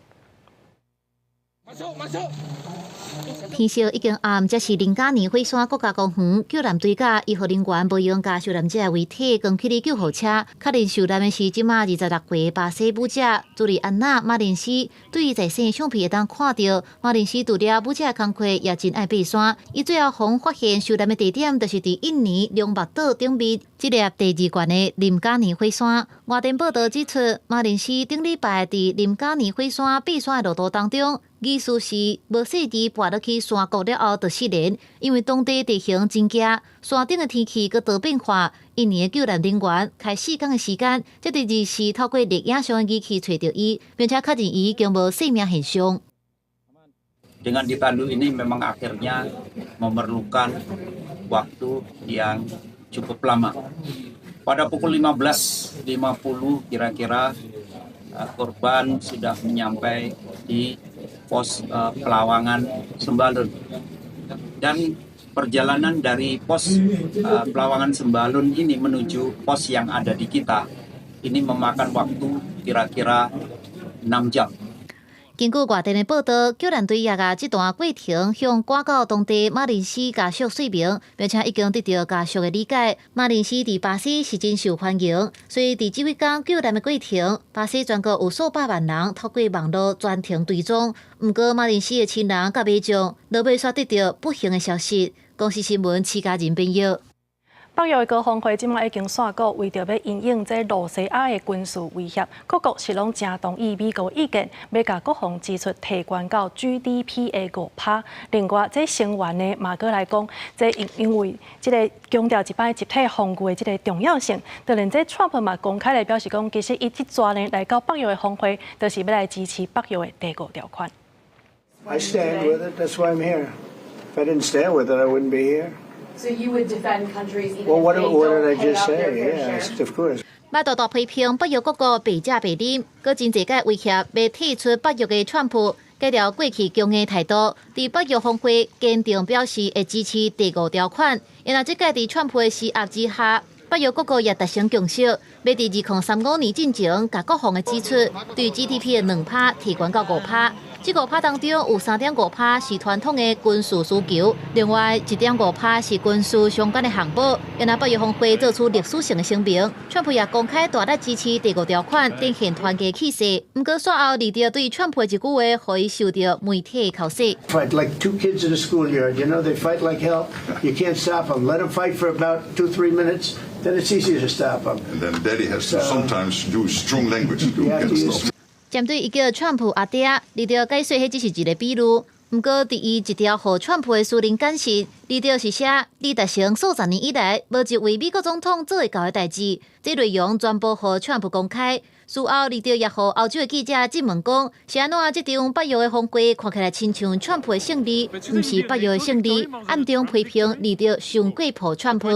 天色已經暗，這是林加尼火山國家公園救難隊佮醫護人員無閒共受難者的遺體扛去救護車。確認受難的是這馬26歲巴西舞者朱莉安娜馬林斯。對於在線相片會當看著，馬林斯除了舞者的工課，也真愛爬山。伊最後予人發現受難的地點，就是佇印尼龍目島頂面這粒第二懸的林加尼火山。外電報導指出，馬林斯頂禮拜佇林加尼火山爬山的路途當中，疑似是無細緻跋落去山谷了後就失聯，因為當地地形真驚，山頂的天氣閣多變化。印尼的救難人員開4工的時間，才佇24透過錄影相的儀器揣著伊，並且確認伊已經無生命現象。 Dengan ditandu ini memang akhirnya memerlukan waktu yang cukup lama. Pada pukul 15.50 kira-kira korban sudah menyampai di pos Pelawangan Sembalun. Dan perjalanan dari pos Pelawangan Sembalun ini menuju pos yang ada di kita ini memakan waktu kira-kira 6 jam. 根據外電的報道，救難隊也共這段過程向趕到當地馬林斯家屬說明，並且已經得著家屬的理解。馬林斯佇巴西是真受歡迎，所以佇這幾工救難的過程，巴西全國有數百萬人透過網路全程追蹤。毋過馬林斯的親人佮民眾，落尾煞得著不幸的消息。公視新聞徐家仁編譯。北約的高峰會這馬已經煞閣，為著欲因應這露西亞的軍事威脅，各國是攏誠同意美國意見，欲共國防支出提懸到 GDP 的5%。另外，這成員呢嘛閣來講，這因為這个強調一擺集體防禦的這个重要性。當然，這川普嘛公開來表示講，其實伊這逝呢來到北約的峰會，就是欲來支持北約的第五條款。 I stand with it. That's why I'm here. If I didn't stand with it, I wouldn't be here. So you would defend countries even Well, if what, they what don't did I pay just up their say? fair Yes, share? of course. 馬大大批評北約各國白食白啉，閣真濟擺威脅欲退出北約的川普，改掉過去強硬態度，佇北約峰會堅定表示會支持第五條款。因為這擺佇川普的施壓之下，北約各國也達成共識，欲佇2035年進前，共國防的支出對 GDP 的2%提懸到5%。這5%當中有3.5%是傳統的軍事需求，另外1.5%是軍事相關的項目。因為北約峰會做出歷史性的聲明，川普也公開大力支持第五條款，展現團結氣勢。毋過，煞後李德對川普的一句話，予伊受著媒體的口舌。 Fight like two kids in a schoolyard. They fight like hell. You can't stop them. Let them fight for about 2, 3 minutes. Then it's easier to stop them. And then daddy has to sometimes use strong language to You have get to it use stopped. 針對伊叫川普阿爹，李德解說彼只是一个比喻。毋過，佇伊一條予川普的私人簡訊，李德是寫李達成數十年以來無一位美國總統做會到的代誌，這內容全部予川普公開。事後，李德也予歐洲的記者質問講，是按怎這場北約的峰會看起來親像川普的勝利，毋是北約的勝利，暗中批評李德傷過抱川普。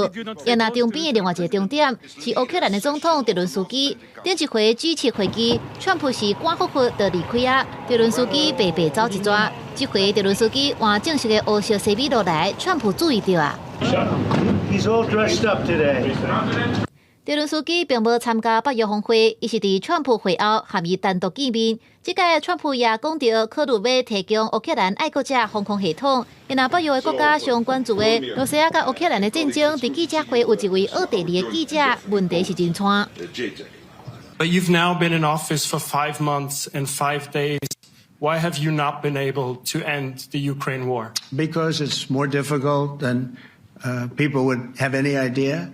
也若場邊的另外一个重點是烏克蘭的總統澤倫斯基，頂一回 G7 會議，川普是趕忽忽就離開啊，澤倫斯基白白走一逝。這回澤倫斯基換正式的烏色西米落來，川普注意著啊。 He's all dressed up today. 澤倫斯基並無參加北約峰會，伊是佇川普會後和伊單獨見面。這擺川普也講著，考慮欲提供烏克蘭愛國者防空系統。因為北約的國家上關注的羅西亞佮烏克蘭的戰爭，佇記者會有一位奧地利的記者，問題是真湠。 But you've now been in office for 5 months and 5 days. Why have you not been able to end the Ukraine war? Because it's more difficult than people would have any idea.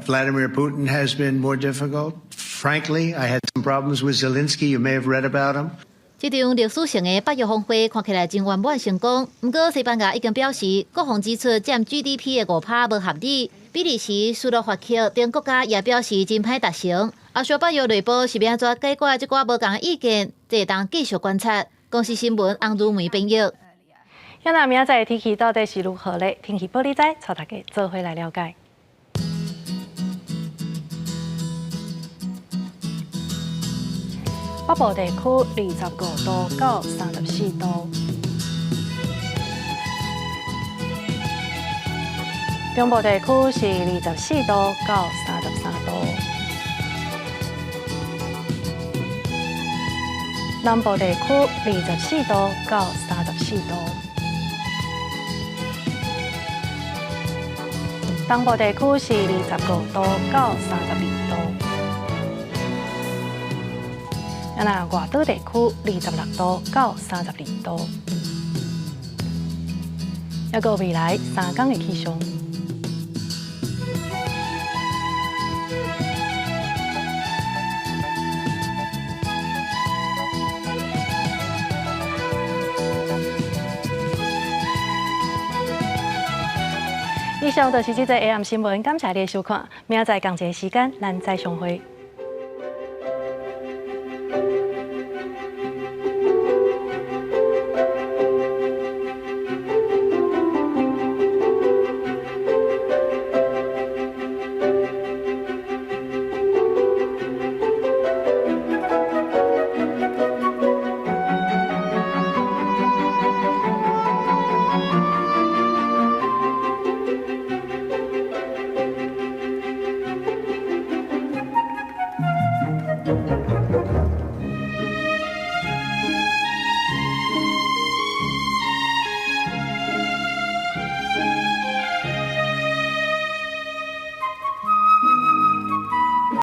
Vladimir Putin has been more difficult. Frankly, I had some problems with Zelensky. You may have read about him. 這場歷史性的北約峰會看起來真圓滿成功，毋過西班牙已經表示國防支出佔 GDP 的5趴無合理。比利時、斯洛伐克等國家也表示真歹達成。啊，小北約內部是欲按怎解決這寡無仝的意見，這會當繼續觀察。公視新聞洪如梅編譯。那明仔載的天氣到底是如何咧？天氣報你知，帶大家做伙來了解。北部地區25度到34度，中部地區是24度到33度，南部地區24度到34度，東部地區是25度到32度。啊，那外島地區26度到32度，抑閣未來3工的氣象。以上就是這節 AM 新聞，感謝你的收看，明仔載仝一个時間，咱再相會。